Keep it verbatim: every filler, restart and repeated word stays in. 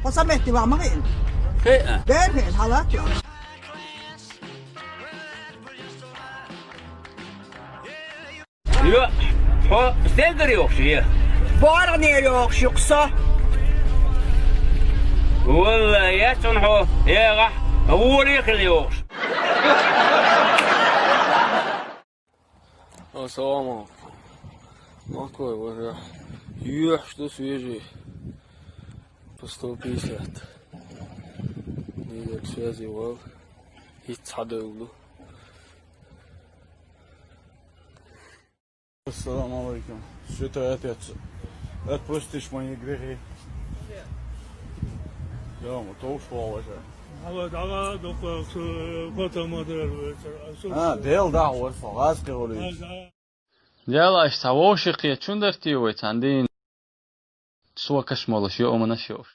Хьо сан метте ваха ма веана. Хе а. Бер хье, хьалат йо. Йо, хьо стенгара йохуш я? Боргане йохуш ю-кх со. Валла, яц хьуна хьо, эгӀахь, вора хила йохуш. Ассаламу алейкум. Макой, вот, э, еш ду свежий. По сто пятьдесят. Нет, связи вал. Ицхадалду. Ассаламу алейкум. Святой Отец, отпустишь мои грехи? Я, мы то уж положим. Ала дага докъакъ котамадар вецар. А, дел да, вот, фагаз кевали. Дела аш цхьа вовши кхетачун дартий вай цхьана дийна? Сокаш молуш, йоӀаманаш йолуш.